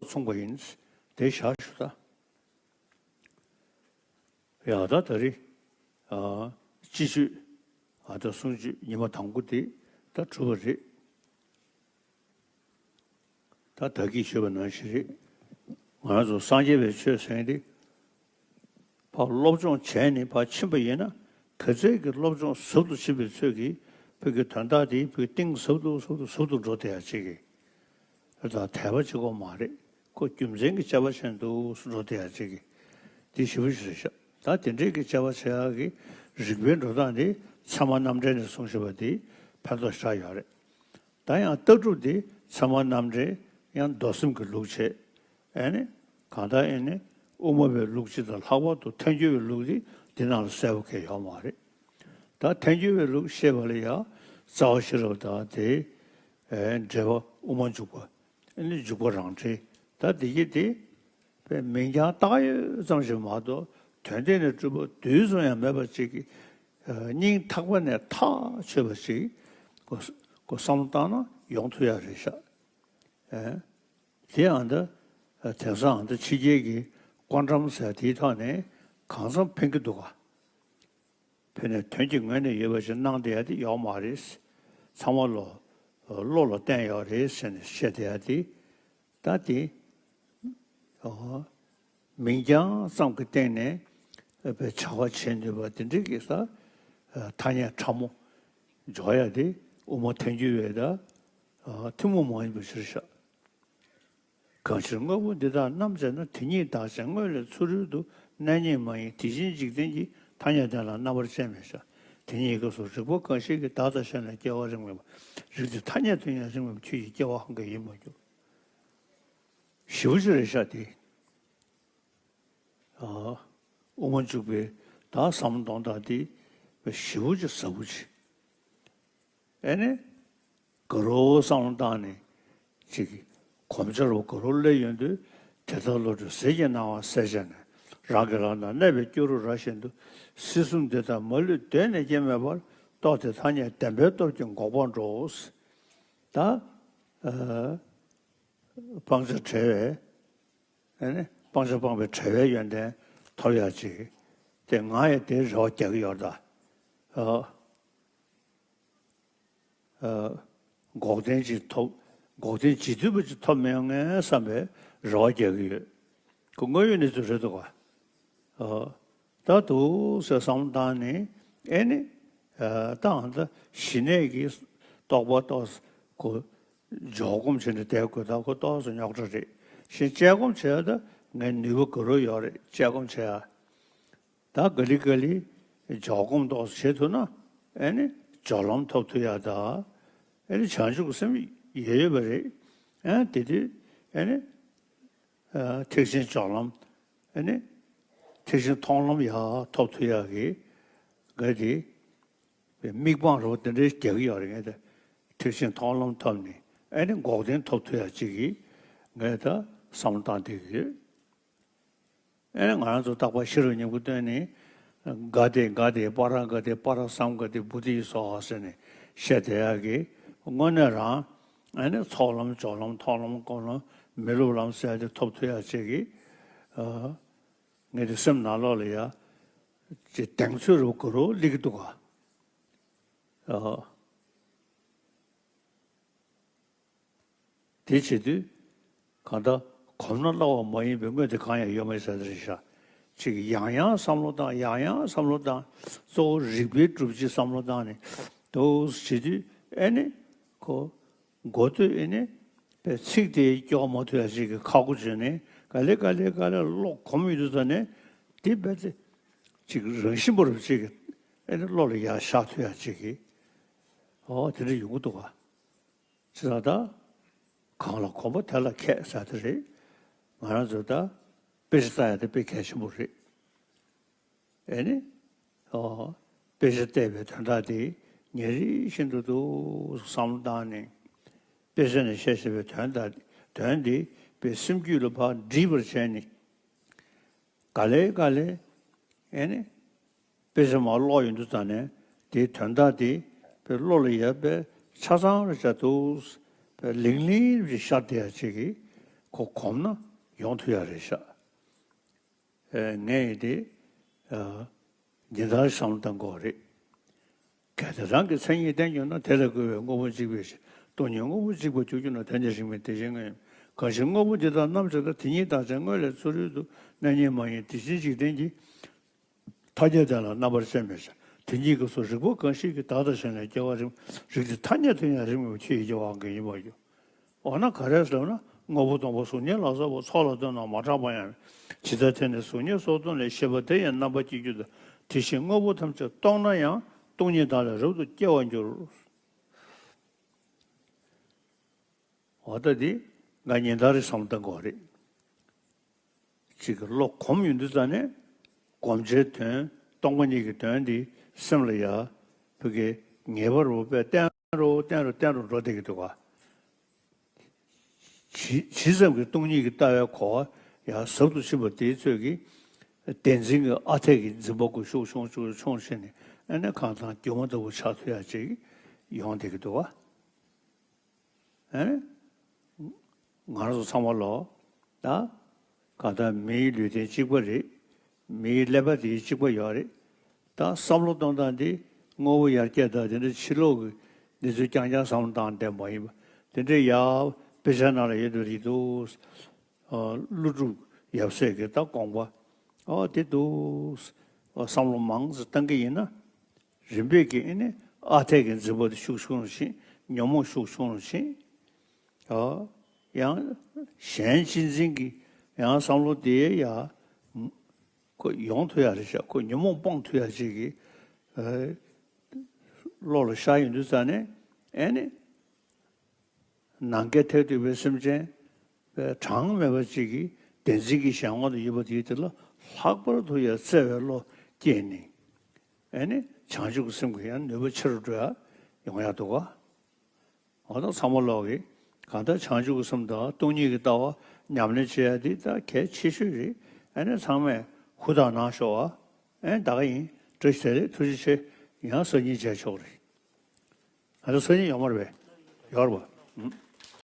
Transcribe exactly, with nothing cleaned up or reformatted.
གསུངས་པ་ཡིན། དེ་བཞག་ཞུ་ད། ཡ་ད་ད་རེས་ཨ་སྤྱི་སྤྱོད་ཨ་ད་གསུང་ཆོས་ཉི་མ་དང་པོ་དེ་ད་གྲུབ་པ་རེད། ད་ད་གིན་ཞུས་པ་ནང་བཞིན་རེད། ང་རང་ཚོ་སངས་རྒྱས་པའི་ཆོས་ཟེར་མཁན་དེ་ཕར་སློབ་སྦྱོང་བྱས་ནས་ཕར་ཕྱིན་པ་ཡིན་ན། ག་ཚད་ཀྱི་སློབ་སྦྱོང་ཟབ་ཏུ་ཕྱིན་པའི་ཚོད་ཀྱིས་བོད་ཀྱི་དོན་དག་དེ་བོད་གཏིང་ཟབ་ཏུ་ཟབ་ཏུ་ཟབ་ཏུ་འགྲོ་བསྡད་ཡ་ཅིག་གི་ད་དད་པ་གཅིག་པོ་མ་རེད། ཁོ་རྒྱུ་མཚན་གྱི་དཔྱད་པ་བྱས་འདུག་འགྲོ་བསྡད་ཡ་ཅིག་གི་དེ་ཞེ་པོ་ཞིག་རེད་ཤག་ད་དེ་འདྲས་ཀྱི་དཔྱད་པ་བྱེད་ཡག་གི་རིག་པའི་འགྲོ་སྟངས་དེ་ཚད་མ་རྣམ་འགྲེལ་ནས་གསུངས་བཞག་པ་དེ་ཕན་ཐོགས་ཤ་ཡོད་རེད། ད་ཡང་ལྟ་གྲུབ་དེ་ཚད་མ་རྣམ་འགྲེལ་ཡང་མདོ་སེམས་ཀྱི་ལུགས་བྱས། ཨེ་ནི། གང་ལྟར་ཨེ་ནི། དབུ་མ་པའི་ལུགས་སྤྱི་དང་ལྷག་པར་དུ་ཐལ་འགྱུར་བའི་ལུགས་དེ་འདི་ནང་ལ་གསལ་པོ་གང་ཡང་ཡོད་མ་རེད། ད་ཐལ་འགྱུར་བའི་ལུགས་བཤད་པ་ལ་ཡང་རྩ་བ་ཤེས་རབ་དང་དེའི་ཨེ་འགྲེལ་པ་དབུ་མ་འཇུག་པ། ཨེ་ནི་འཇུག་པ་རང་འགྲེལ། ད་འདི་གི་དེ་པའི་མིང་རྐྱང་བཏགས་ཡོད་ཙམ་ཞིག་མ་གཏོགས་དོན་སྟེང་ནས་གྲུབ་པ་རྡུལ་ཙམ་ཡང་མེད་པ་ཅིག་གི་ཨ་སྙིང་ཐག་པ་ནས་ཐག་ཆོད་པ་ཅིག་གོ་གོ་བསམ་བློ་བཏང་ན་ཡོང་ཐུབ་ཡ་རེད་ཤག་ཨེ། དེ་ཨ་ད་དེང་སང་ཨ་ད་ཕྱི་རྒྱལ་གྱི་ཀོན་ཊམ་ཟེར་དེའི་ཐོག་ནས་གང་འཚམ་ཕན་གྱི་འདུག་ག་བོད་ནས་དོན་གྱི་ངོས་ནས་ཡོད་པ་ཞིག་གནང་བསྡད་ཡ་དེ་ཡོག་མ་རེད། ཚང་མ་ལོ་བློ་ལ་བརྟེན་ཡོད་རེད་ཟེར་ནས་བཤད་བསྡད་ཡ་དེ། ད་དེ་ཨོ་མིང་རྐྱང་ཙམ་གྱི་སྟེང་ནས་བྱ་བ་བྱེད་ནུས་པ་དེ་འདྲའི་གི་ས་ཐ་སྙད་ཕྲ་མོ་འཇོག་ཡ་དེ་དབུ་མ་ཐལ་འགྱུར་བའི་ད་ཐུན་མོང་མ་ཡིན་པའི་ཕྱིར་བཞག་གང་ཕྱིར་དངོས་པོ་འདི་དག་རྣམ་དཔྱད་ན། དེ་ཉིད་བདག་ཅན་དངོས་ལས་ཚུ་རོལ་དུ། གནས་རྙེད་མ་ཡིན་དེ་བཞིན་འཇིག་རྟེན་གྱི། ཐ་སྙད་དོན་ལ་རྣམ་པར་དཔྱད་མེད་བྱ། དེ་ཉིད་སྐབས་སུ་རིག་པ་གང་ཞིག་གིས། བདག་དང་གཞན་ལ་སྐྱེ་བ་རིགས་མེད་པ། རིགས་དེ་ཐ་སྙད་དུ་ཡང་རིགས་མེད་པ། ཁྱོད་ཀྱི་སྐྱེ་བ་ཧང་གིས་ཡིད་མ་སྐྱོ། ཞེ་པོ་ཅིག་རེད་ཤག་དེ། ཨ་དབུ་མ་འཇུག་པའི་ད་བསམ་བློ་གཏོང་སྟངས་དེ་ཞེ་པོ་ཅིག་ཟབ་པོ་ཅིག་ཨེ་ནི། དགའ་རབ་བསམ་བློ་བཏང་ནས་ཅིག་གོམས་འཆར་བ་དགའ་རབ་སླེབས་ཡོང་དུས། དེ་ལྟར་བློ་གྲོས་ཟིལ་གྱིས་གནང་བ་གསལ་བྱས་ནས། རང་གི་ལག་ན་གནས་པའི་སྐྱུ་རུ་ར་བཞིན་དུ། སྲིད་གསུམ་འདི་དག་མ་ལུས་གདོད་ནས་སྐྱེ་མེད་པར། རྟོགས་ཏེ་ཐ་སྙད་བདེན་པའི་སྟོབས་ཀྱིས་འགོག་པར་འགྲོ། ད་ཨ་སྤང་བྱ་བྲལ་བའི་ཨེ་ནི་སྤང་བྱ་སྤངས་པའི་བྲལ་བའི་ཡོན་ཏན་ཐོབ་ཡག་ཅིག་དེ་ང་ཡང་དེ་རེ་བ་རྒྱག་གི་ཡོད་ད། ཨ། ཨ། འགོག་བདེན་ཅིག་ཐོབ། འགོག་བདེན་ཇི་བསྡུས་པ་ཅིག་ཐོབ་མི་ཡོང་ངེས་བསམ་པའི་རེ་བ་རྒྱག་གི་ཡོད། ཁོ་དངོས་ཡོད་གནས་ཚུལ་རེད་འདུག་ག་ཨ། ད་འདུག་ཟེར་བསམ་བློ་བཏང་ནས་ཨེ་ནི། ཨ། ད་ཨ་ད་ཞི་གནས་ཀྱི་རྟོགས་པ་ཏོག་ཙམ་ཁོ་འཇོག་སྒོམ་བྱས་ནས་བསྡད་དགོས། ད་ཁོ་ཏོག་ཙམ་རྙོག་དྲ་རེད། གཞན་དཔྱད་སྒོམ་བྱས་ད་ངས་ནུས་པ་དགའ་རབ་ཡོད་རེད། དཔྱད་སྒོམ་བྱས་ཡ། ད་ག་ལེ་ག་ལེ་འཇོག་སྒོམ་ཏོག་ཙམ་བྱེད་ཐུབ་ན་ཨེ་ནི་སྦྱོར་ལམ་ཐོབ་ཐུབ་ཡ་ད། ཨེ་ནི་བྱང་ཆུབ་ཀྱི་སེམས་ཡོད་ཡོད་པ་རེད། ཨེ་དེ་དུས་ཨེ་ནི་ཨ་ཐེག་ཆེན་སྦྱོར་ལམ། ཨེ་ནི་ཐེག་ཆེན་མཐོང་ལམ་ཡར་ཐོབ་ཐུབ་ཡ་གི་ག་དེ་དམིགས་དཔང་རོ་དེ་འདྲའི་རྒྱག་གི་ཡོད་རེད། ངས་ད་ཐེག་ཆེན་མཐོང་ལམ་ཐོབ་ནས་ཨེ་ནི་འགོག་བདེན་ཐོབ་ཐུབ་ཡ་ཅིག་གི་ངས་ད་བསམ་བློ་བཏང་བསྡད་ཀྱི་ཡོད། ཨེ་ནི་ང་རང་ཚོ་རྟག་པར་ཤེས་རབ་སྙིང་པོ་བཏོན་ནས་ག་དེ་ག་དེ་པ་ར་ག་དེ་པ་ར་སཾ་ག་དེ་བོ་དྷི་སྭཱ་ཧཱ་ཟེར་ནས་བཤད་བསྡད་ཡག་གི་དངོས་གནས་རང་ཨེ་ནི་ཚོགས་ལམ་སྦྱོར་ལམ་མཐོང་ལམ་སྒོམ་ལམ་མི་སློབ་ལམ་ཟེར་དེ་ཐོབ་ཐུབ་ཡག་ཅིག་གི་ཨ། ངས་དེ་སེམས་ནང་ལོགས་ལ་ཡ་ཅིག་གདེང་ཚོད་རུ་གུ་རུ་སླེབས་ཀྱི་འདུག་ག་ཨ། དེ་བྱེད་དུས་གང་ལྟར་གོམས་ན་སླ་བ་མ་ཡིན་པའི་དངོས་དེ་གང་ཡང་ཡོད་མ་རེད་ཟེར་དེ་རེད་ཤག་ཅིག་ཡང་ཡང་བསམ་བློ་བཏང་། ཡང་ཡང་བསམ་བློ་བཏང་། གཙོ་བོ་རིག་པའི་སྒྲུབ་བྱེད་བསམ་བློ་བཏང་ནས་འདུག་བྱེད་དུས་ཨེ་ནི་ཁོ་མགོ་ཐོད་ཨེ་ནི་པའི་ཚིགས་དེ་སྐྱོར་མ་ཐུབ་ཡ་ཞིག་གི་ཁག་པོ་བྱུང་ནས་ག་ལེ་ག་ལེ་ག་ལེ་བློ་གོམས་ཡོང་དུས་ཙ་ནས་དེ་རྦད་དེ་ཅིག་རང་བཞིན་པ་རུ་ཅིག་གི་ཨེ་ནི་བློ་ལ་ཡར་ཤར་ཐུབ་ཡ་ཅིག་གི་ཨོ་དེ་འདྲ་ཡོང་གི་འདུག་ག་ཅི་ལྟར་ད་གང་ལ་གོམས་པ་དེ་ལ་མཁས་ཟེར་དེ་རེད། ང་རང་ཚོ་ད་དཔེ་ཆ་ལྟ་ཡ་དེ་དཔེ་གལ་ཆེན་པོ་རེད། ཨེ་ནི། ཨོ། དཔེ་ཆ་བལྟས་པའི་དོན་དག་དེ་ཉིན་རེ་བཞིན་དུ་འདུག་བསམ་བློ་བཏང་ནས། དཔེ་ཆ་ནས་བཤད་བཤད་པའི་དོན་དག་དོན་དེ་དཔེ་སེམས་རྒྱུད་ལ་ཕར་འདྲིས་པར་བྱས་ནས། ག་ལེ་ག་ལེ། ཨེ་ནི། དཔེ་ཆ་མར་ཀློག་ཡོང་དུས་ཙ་ནས་དེའི་དོན་དག་དེ་དཔེ་བློ་ལ་ཡར་དཔེ་ཆ་ཚང་རུ་ཆ་འདུག་དཔེ་ལིང་ལིང་རུ་ཤར་བསྡད་ཡ་ཅིག་གི་ ཁོ་གོམས་ན་ཡོང་ཐུབ་ཡ་རེད་ཤག་ཨེ། ངས་ཡིན་དེ། ཨ། འདི་ལྟར་བསམ་བློ་གཏང་དགོས་རེད། གལ་ཏེ་རང་གི་མཚན་ཉིད་བསྟན་གྱུར་ན། དེ་ལ་བཀོད་པའི་དངོས་པོ་གཅིག་པའི་ཕྱིར། སྟོང་ཉིད་དངོས་པོ་གཅིག་པར་གྱུར་གྱུར་ན། དོན་དེ་རིགས་མིན་དེ་བཞིན་དངོས་ཡིན་པ། གང་ཕྱིར་དངོས་པོ་འདི་དག་རྣམ་གཅིག་ལྟར། དེ་ཉིད་བདག་ཅན་དངོས་ལས་ཚུ་རོལ་དུ། གནས་རྙེད་མ་ཡིན་དེ་བཞིན་འཇིག་རྟེན་གྱི། ཐ་སྙད་དེ་ལ་རྣམ་པར་དཔྱད་མི་བྱ། དེ་ཉིད་ཀྱི་སོ་རིགས་པ་གང་ཞིག་གིས། བདག་དང་གཞན་ལས་སྐྱེ་བ་རིགས། རིགས་དེ་ཐ་སྙད་དུ་ཡང་རིགས་མིན་པ། ཆོས་ཡིན་གྱི་དབང་གིས་ཡིན་པར་འགྱུར། འོ་ན་ག་རེ་ཟེར་ན། དངོས་པོ་སྟོང་པ་གཟུགས་བརྙན་ལ་སོགས་པ། ཚོགས་ལ་ལྟོས་ན་མ་གྲགས་པ་ཡང་མེད། ཇི་ལྟར་དེ་ནི་གཟུགས་བརྙན་སོགས་སྟོང་ལས། ཤེས་པ་དེ་ཡང་རྣམ་པར་སྐྱེ་འགྱུར་ཏོ། དེ་བཞིན་དངོས་པོ་ཐམས་ཅད་སྟོང་ན་ཡང་། སྟོང་ཉིད་བདག་ལས་རབ་ཏུ་སྐྱེ་བར་འགྱུར། འོ་ད་འདི་ང་ཉིན་ལྟར་རེ་བསམ་བློ་གཏང་དགོས་རེད། གཅིག་གི་བློ་གོམས་ཡོང་དུས་ཙ་ནས། གོམས་བྱའི་དོན། སྟོང་པ་ཉིད་ཀྱི་དོན་འདི་སེམས་ལ་ཡ་ཕ་གི་ངེས་པ་རུ་དཔེ་བརྟན་རུ་བརྟན་རུ་བརྟན་རུ་འགྲོ་བསྡད་ཀྱི་འདུག་ག་ཇི་ཇི་ཙམ་གྱི་སྟོང་ཉིད་ཀྱི་ལྟ་བའི་གོ་བ་ཡ་ཟབ་ཏུ་ཕྱིན་པ་དེའི་ཚོད་ཀྱིས། བདེན་འཛིན་གྱི་ཨ་འཐས་ཀྱི་འཛིན་པ་ཀུན་ཤུགས་ཆུང་ཆུང་ཆུང་ཕྱིན་ནས། ཨ་ནི་གང་དང་སྒྱུ་མ་ལྟ་བུ་ཆགས་ཐུབ་ཡ་ཅིག་ཡོང་བསྡད་ཀྱི་འདུག་ག་ཨེ། ང་རང་ཚོ་ཚང་མ་ལོ། ད། གང་ལྟར་མིའི་ལུས་རྟེན་གཅིག་པ་རེད། མིའི་ཀླད་པ་དེ་གཅིག་པ་ཡོད་རེད། ད་བསམ་བློ་གཏོང་སྟངས་འདི་དངོས་པོ་ཡར་རྒྱས་དང་དེ་འདྲ་ཕྱི་ལོགས་ཀྱི་གནས་ཚུལ་རྐྱང་རྐྱང་བསམ་བློ་བཏང་བསྡད་མ་ཡིན་པ། དེ་འདྲའི་ཡ་དཔེ་ཆ་ནང་ལ་ཡོད་འདུག་རེད་འདུག་ཨ། ཀླུ་སྒྲུབ་ཡབ་སྲས་ཀྱི་ད་དགོངས་པ། ཨ། དེ་འདུག་ཨ། བསམ་བློ་མང་ཙམ་བཏང་གི་ཡིན་ན། རིམ་པས་ཀྱིས་ཨེ་ནི་ཨ་འཐས་ཀྱི་འཛིན་པ་དེ་ཤུགས་ཆུང་རུ་ཕྱིན། ཉོན་མོངས་ཤུགས་ཆུང་རུ་ཕྱིན། ཨ། ཡང་གཞན་གཅེས་འཛིན་གྱི་ཡང་བསམ་བློ་དེ་ཡ་ཁོ་ཡོང་ཐུབ་ཡ་རེད་ཤག་ཁོ་ཉོན་མོངས་སྤོང་ཐུབ་ཡ་ཅིག་གི། ཨ། བློ་ལ་ཤར་ཡོང་དུས་ཙ་ནས་ཨེ་ནི། ནམ་མཁའི་མཐས་གཏུགས་པའི་སེམས་ཅན་པའི་གྲངས་མེད་པ་ཅིག་གིས་བདེན་འཛིན་གྱི་གཞན་དབང་དུ་ཡོད་པ་དེའི་དེ་ལ་ལྷག་པར་དུ་ཡང་བརྩེ་བའི་བློ་སྐྱེས་ནས། ཨེ་ནི་བྱང་ཆུབ་ཀྱི་སེམས་ཀྱི་ཡང་ནུས་པ་ཆེ་རུ་འགྲོ་ཡ་ཡོང་ཡ་འདུག་ག་འོ་ད་ཚང་མ་ལོག་གིས་གང་ལྟར་བྱང་ཆུབ་ཀྱི་སེམས་དང་སྟོང་ཉིད་ཀྱི་ལྟ་བ་ཉམས་ལེན་བྱེད་ཡ་འདི་ད་གལ་ཆེ་ཤོས་རེད། ཨེ་ནི་ཚང་མས་ཧུར་ཐག་གནང་ཤོག་ཨ། ཨེ་ད་ག་ཡིན། བཀྲ་ཤིས་བདེ་ལེགས། ཐུགས་རྗེ་ཆེ། ཡང་སང་ཉིན་མཇལ་ཆོག་རེད། ཨ། ད་སང་ཉིན་ཡོད་མ་རེད་པས། ཡོད་རེད་པ། ཨུ།